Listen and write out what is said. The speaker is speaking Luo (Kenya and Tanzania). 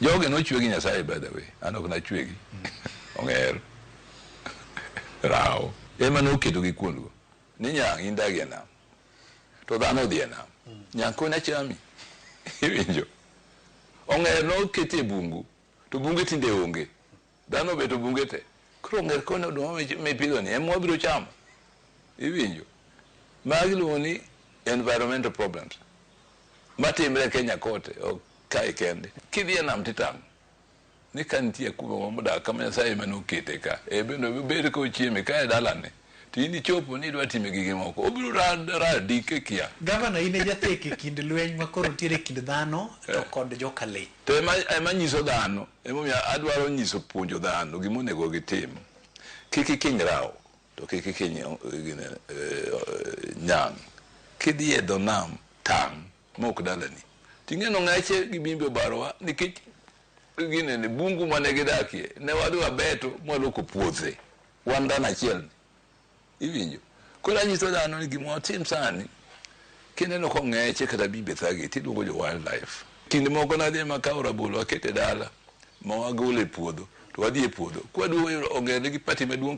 Jogi nochwe gi Nyasaye, by the way. An ok nachwegi. Ong'er. Rawo. Ema noketogi kuondgo. Ni nyang' in dag e nam. To dhano odhi e nam. Nyang' koni achami. Iwinjo? Ong'er noketi e bungu. To bunge tinde onge. Dhano obeto bunge te. Koro ong'er koni oduma mipidho ni ema wabiro chamo. Iwinjo? Magi iluongo ni environmental problems. Matimre Kenya kote, ok kae kende. Kidhi e nam titang'. Ni ka nitie kubo modak kama Nyasaye ema nokete ka. E bende obed ka ochieme ka e dalane. To in ichopo ni idwa time gige moko. Obiro radi kikia. Gavana, in e jathek e kind lweny ma koro nitiere e kind dhano to kod joka le. To ema nyiso dhano. Emomiyo adwaro nyiso puonjo dhano gima onego gitim. Kik ikiny rawo. To kik ikiny nyang'. Kidhi e dho nam, tang' ma ok dalani. Ting'eno ng'eche gi bimbe obarowa nikech ginene bungu mane gidakie ne wadhi wabeto mwaloko puothe. Wan dhano achiel ni. Iwinjo? Koro anyiso dhano ni gima watim sani, kineno ka ong'eche kata bimbe thagi tiluongo jo wildlife. Kinde moko nadhi makawo rabolo akete dala ma wagolo e puodho to wadhi e puodho. Kwaduogo wayudo ong'er nigi pati maduong'